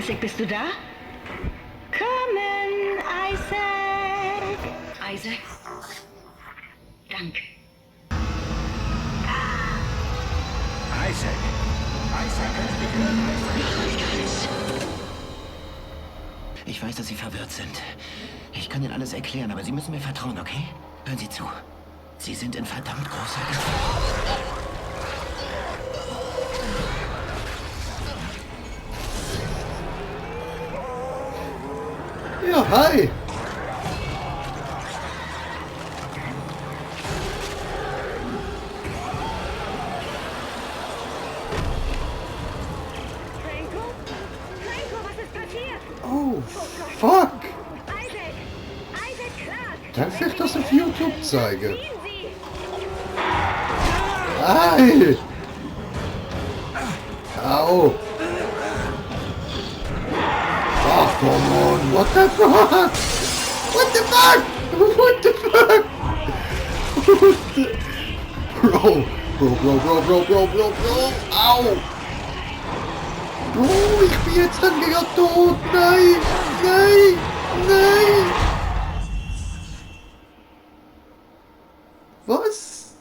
Isaac, bist du da? Kommen, Isaac. Isaac? Danke. Isaac! Isaac, kannst du mich hören? Ich weiß, dass Sie verwirrt sind. Ich kann Ihnen alles erklären, aber Sie müssen mir vertrauen, okay? Hören Sie zu. Sie sind in verdammt großer Gefahr. Ja, hi! Oh, fuck! Darf ich das auf YouTube zeigen? Ei! Au! Oh, come on! What the fuck? What the fuck? What the fuck? Bro! Au! Bro, ich bin jetzt dann wieder tot! Nein! Nein! Nein! Was?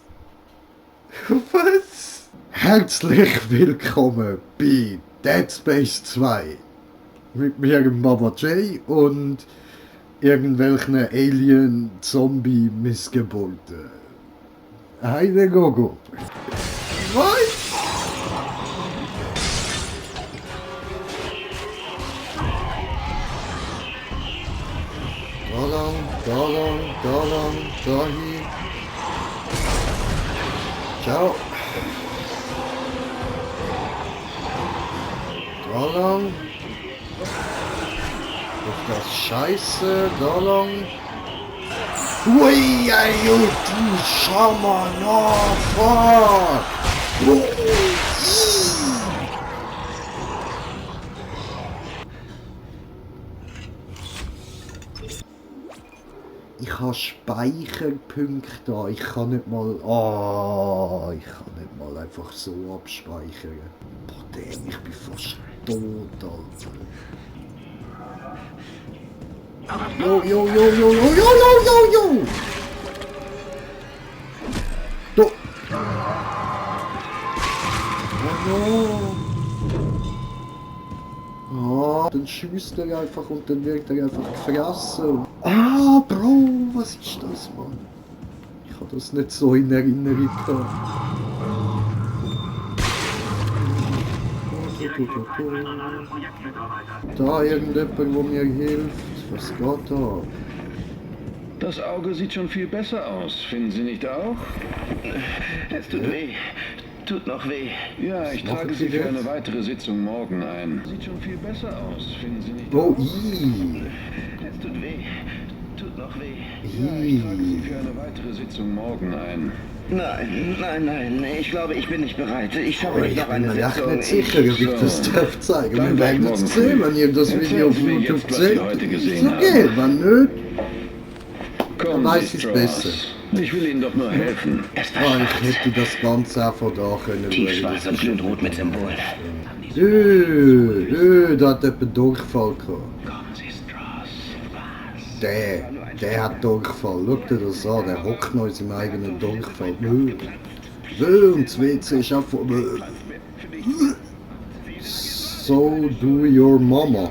Was? Herzlich willkommen bei Dead Space 2. Mit mir, Mama J und irgendwelchen Alien-Zombie-Missgeburten. Heide Gogo. Was? Da lang, da hier. Ciao. Da lang. Auf das Scheiße, da lang. Ui, du Schaman, oh fuck. Ich habe Speicherpunkte da. Ich kann nicht mal. Ich kann nicht mal einfach so abspeichern. Boah, damn, ich bin fast tot, Alter. Jo. Do. Oh, dann schießt er einfach und dann wird er einfach gefressen. Ah, Bro, was ist das, Mann? Ich habe das nicht so in Erinnerung gehabt. Da irgendjemand, der mir hilft. Was geht da? Das Auge sieht schon viel besser aus, finden Sie nicht auch? Es tut weh. Tut noch weh. Ja, ich trage Sie für eine weitere Sitzung morgen ein. Sieht schon viel besser aus, finden Sie nicht Oh, auch? Es tut weh. Tut noch weh. Ja, ich trage Sie für eine weitere Sitzung morgen ein. Nein, ich glaube, ich bin nicht bereit. Ich schaue Oh, nicht ich noch bin eine mir echt Sitzung. nicht sicher, wie ich das darf zeigen. Wir werden es sehen, wenn ihr das Video auf YouTube seht. Ist okay, wenn nicht, dann Kommen weiß Sie, ich es Strauss. besser. Ich will Ihnen doch nur helfen. Es war Ich hätte das Ganze auch von da können. tiefschwarz und glühend mit Symbolen. Da hat jemand Durchfall gehabt. Kommen Sie, Strauss. Was? Der hat Durchfall. Schau dir das an, der hockt noch in seinem eigenen Durchfall. Und das WC ist einfach... So do your mama.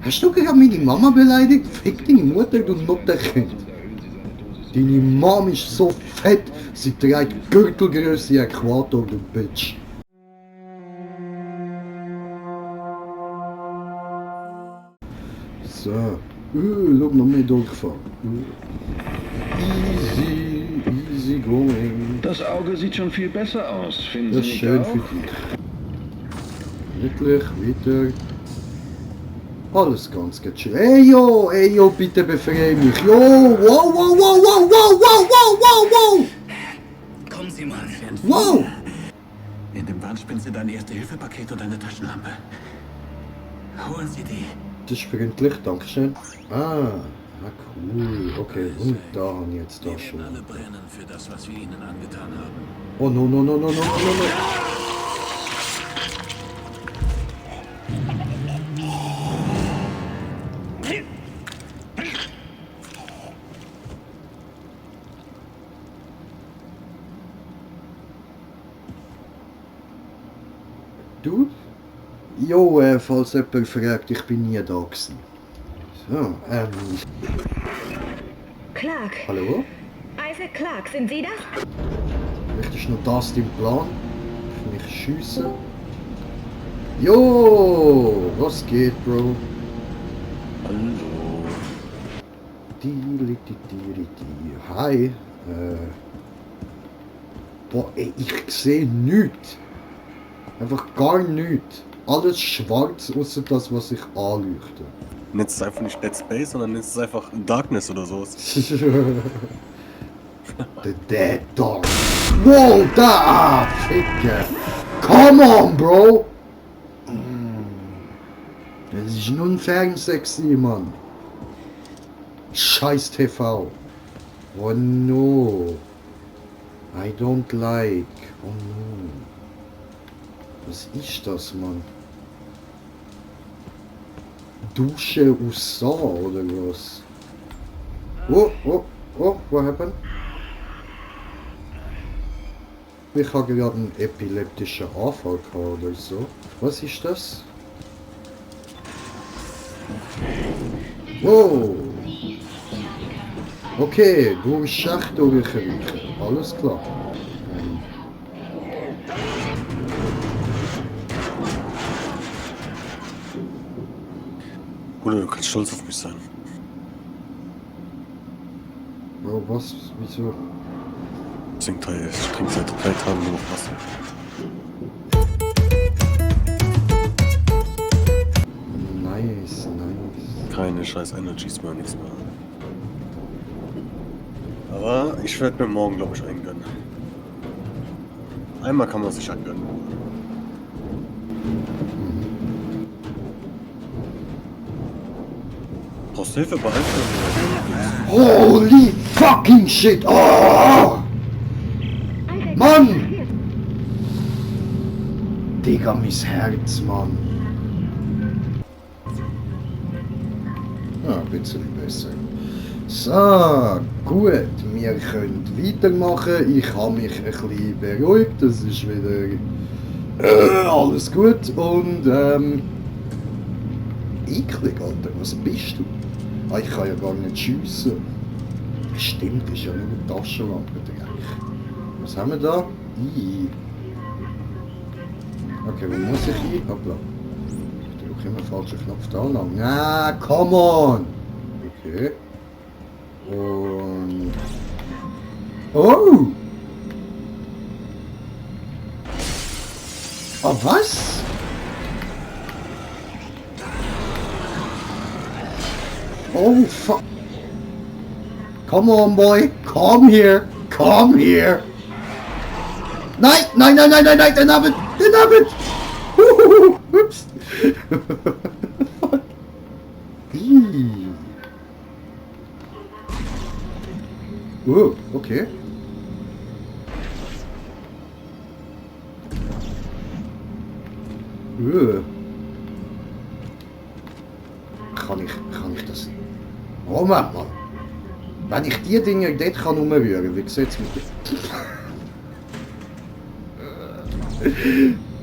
Hast du gerade meine Mama beleidigt? Fick deine Mutter, du Nutterkind. Deine Mom ist so fett, sie trägt Gürtelgröße Äquator, du Bitch. So. Schau noch mehr Durchfall. Easy going. Das Auge sieht schon viel besser aus, finden Das Sie ist nicht schön auch? für dich. Wirklich, weiter. Alles ganz schön. Ey yo, bitte befreie mich. Jo, wow. Kommen Sie mal. Wow. In dem Wandspind sind ein Erste-Hilfe-Paket und eine Taschenlampe. Holen Sie die. Das ist freundlich, dankeschön. Ah, cool. Okay, und da haben wir jetzt da Wir schon. werden alle brennen für das, was wir ihnen angetan haben. Oh, no, no, no, no, no, no, no. Du? Jo, falls jemand fragt, ich bin nie da gewesen. So, Clark. hallo? Isaac Clark, sind Sie das? Vielleicht ist noch das dein Plan? Auf mich schiessen? Jo, was geht, Bro? Hallo. Hi. Boah, ey, ich sehe nichts. Einfach gar nichts. Alles schwarz, außer das, was ich anleuchte. Nennst es einfach nicht Dead Space, sondern nennst es einfach Darkness oder so. The Dead Dog. Wow, da! Ficke! Come on, Bro! Das ist nur ein Fernsehen, Mann. Scheiß TV. Oh no. I don't like. Oh no. Was ist das, Mann? Dusche aus Saa, oder was? Oh, oh, oh, what happened? Ich habe gerade einen epileptischen Anfall gehabt oder so. Was ist das? Oh! Okay, durch Schacht durchreichen. Alles klar. Bruder, du kannst stolz auf mich sein. Oh, was? Wieso? Deswegen teile ich trinke seit 3 Tagen nur noch Wasser. Nice, nice. Keine scheiß Energies mehr, nichts mehr. Aber ich werde mir morgen, glaube ich, einen gönnen. Einmal kann man sich halt gönnen. Brauchst du Hilfe bei Einstellungen? Holy fucking shit! Oh! Mann! Digga, mein Herz, Mann. Ja, ein bisschen besser. So, gut, wir können weitermachen. Ich habe mich ein bisschen beruhigt. Das ist wieder alles gut. Und eklig, Alter. Was bist du? Ah, ich kann ja gar nicht schiessen. Stimmt, ist ja nur eine Taschenlampe drin. Was haben wir da? I. Okay, wo muss ich hin? Hoppla. Ich drücke immer falschen Knopf da lang. Ah, come on! Okay. Und... Oh! Ah, was? Oh, fuck. Come on, boy. Come here. Come here. Nein, nein, nein, nein, nein, nein, den Abend. Den Abend. Ups. Oh, okay. Kann ich das... Moment mal. Wenn ich die Dinge dort kann umrühren, wie sieht's mit dem...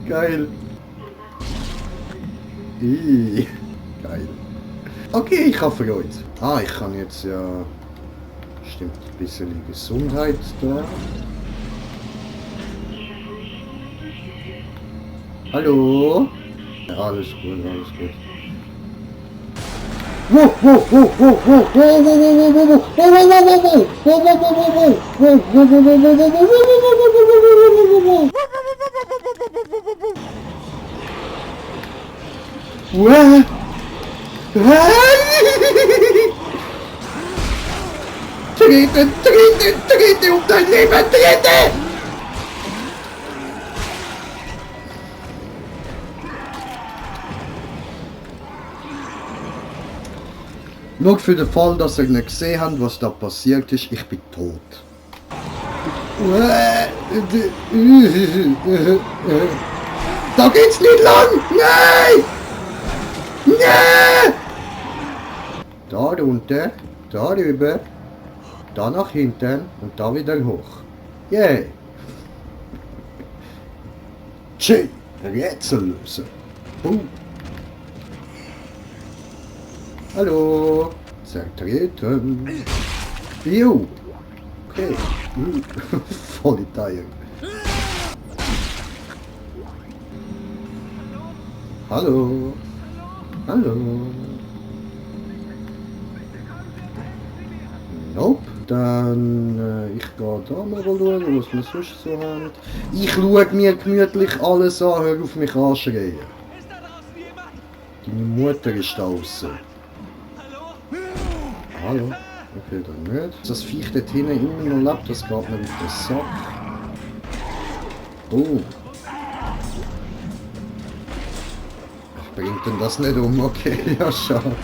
Geil. Geil. Okay, ich habe Freude. Ah, ich kann jetzt ja... Stimmt, ein bisschen Gesundheit da. Hallo? Ja, alles gut, alles gut. Wow, wow, wow, wow, wow, wow, wow, Trete um dein Leben, trete! Nur für den Fall, dass ihr nicht gesehen habt, was da passiert ist, ich bin tot. Da geht's nicht lang! Nein! Nein! Da runter, da rüber, da nach hinten und da wieder hoch. Yay! Tschüss, Rätsel lösen. Hallo, zertreten. Jo. Okay. Voll die Teilen. Hallo. Hallo. Nope. Dann, ich gehe da mal schauen, was wir sonst so haben. Ich schaue mir gemütlich alles an, hör auf mich anschreien. Deine Mutter ist da draußen. Hallo? Okay, dann nicht. Das Viech dort hinten immer noch lebt, das geht mir auf den Sack. Oh. Bringt denn das nicht um? Okay, ja schade.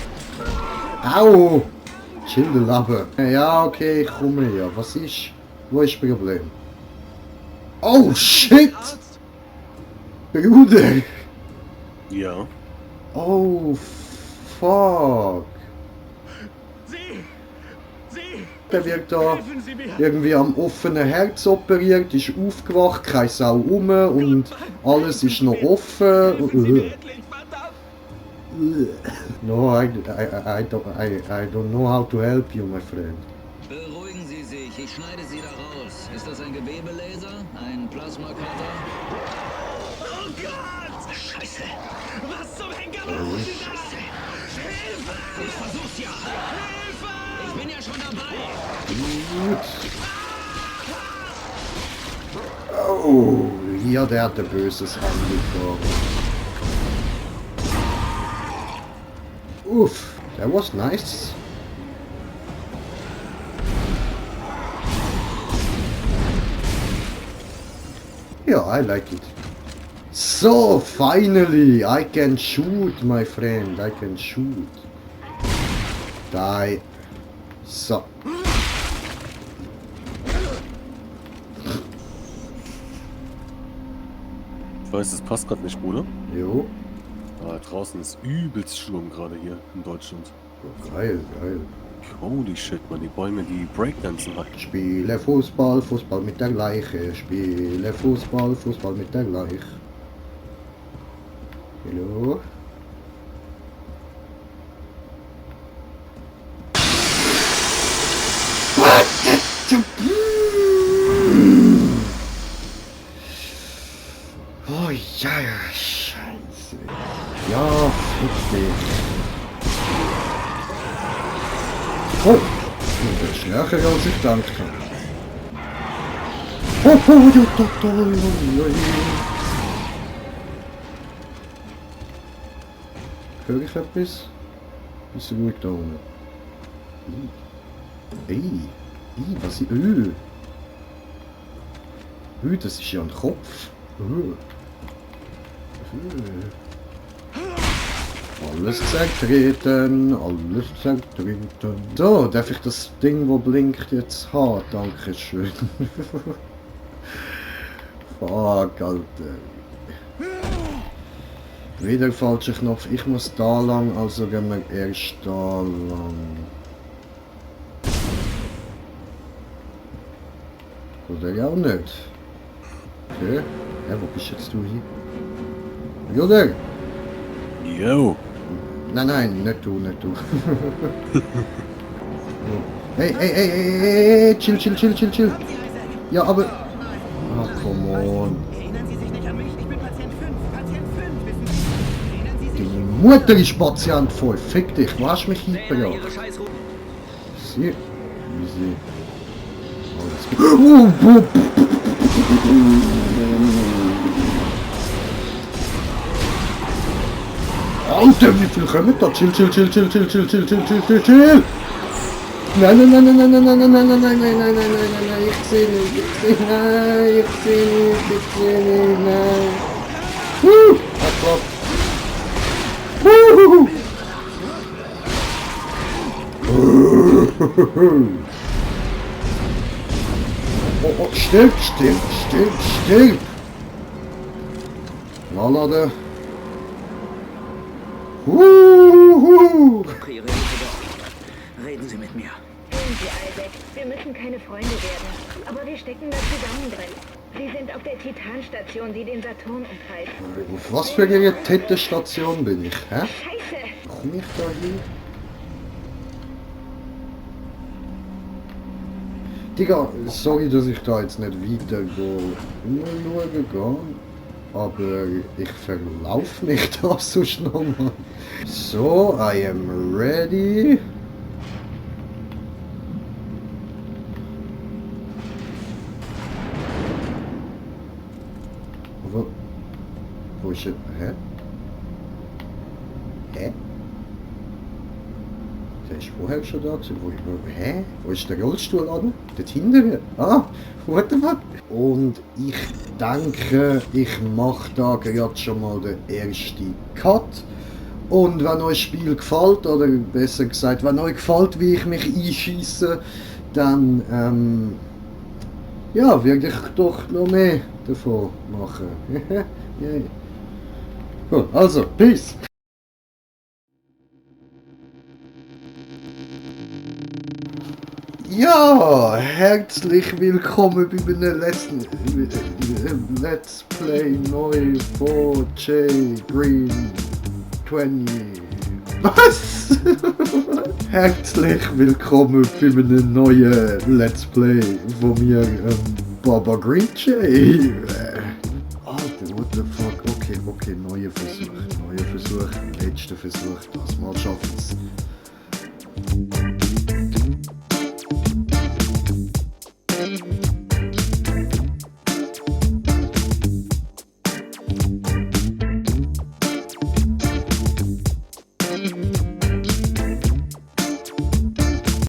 Au! Chill den Leben. Ja, okay, ich komme ja. Was ist? Wo ist das Problem? Oh shit! Bruder! Ja. Oh fuck! Der wird da irgendwie am offenen Herz operiert, ist aufgewacht, keine Sau rum und alles ist noch offen. No, I don't know how to help you, my friend. Beruhigen Sie sich, ich schneide Sie da raus. Ist das ein Gewebelaser? Ein Plasmacutter? Oh Gott! Scheiße! Was zum Henker machen Sie da? Hilfe! Ich versuch's ja! Hilfe! Ich bin ja schon dabei! Gut. Oh, hier der hat ein böses angefangen. Uff, that was nice. Yeah, I like it. So, finally, I can shoot, my friend. I can shoot. Die. So. Ich weiß, das passt gerade nicht, Bruder. Jo. Da draußen ist übelst Sturm gerade hier in Deutschland. Oh, geil, geil. Holy shit, man, die Bäume, die Breakdancen halt. Spiele Fußball, Fußball mit der Gleiche. Spiele Fußball, Fußball mit der Gleiche. Hallo? Oh ja, scheiße. Ja, fick dich. Oh, das ist schneller als ich gedacht habe. Oh, ja, total. Höre ich etwas? Ist ruhig da unten. Ey, was ist... das ist ja ein Kopf. Alles zertreten, alles zertreten. So, darf ich das Ding, wo blinkt, jetzt haben? Dankeschön. Fuck, Alter. Wieder falscher Knopf. Ich muss da lang, also gehen wir erst da lang. Oder ja auch nicht. Okay. Ja, wo bist jetzt du hier? Bruder! Yo! Nein, nicht du. Hey, chill. Ja, aber... Ah, come on. Die Mutter ist Patient voll. Fick dich, du hast mich hingebracht. Sie... Easy. Alter, wie viel kommen da? Chill. Nein, ich seh nicht, nein. Oh, stirb, stirb, stirb, stirb! Nachladen. Reden Sie mit mir. Hören Sie, Isaac, wir müssen keine Freunde werden. Aber wir stecken da zusammen drin. Sie sind auf der Titanstation, die den Saturn umkreist. Auf was für eine Titelstation bin ich, hä? Scheiße! Komm ich da hin? Digga, sorry, dass ich da jetzt nicht weiter schauen kann. Aber ich verlaufe mich da so schnell mal. So, I am ready. Wo ist er? Hä? Hä? Der ist vorher schon da gewesen. Hä? Wo ist der Rollstuhl an? Dort hinten? Ah, what the fuck? Und ich denke, ich mache da gerade schon mal den ersten Cut. Und wenn euch das Spiel gefällt, oder besser gesagt, wenn euch gefällt, wie ich mich einschieße, dann ja, werde ich doch noch mehr davon machen. Yeah. Gut, also, peace! Ja, herzlich willkommen bei einem Let's Play neu von J Green 20. Was? Herzlich willkommen bei einem neuen Let's Play von mir, Baba Green J. Alter, what the fuck? Okay, neuer Versuch. Letzter Versuch, das Mal schaffen's.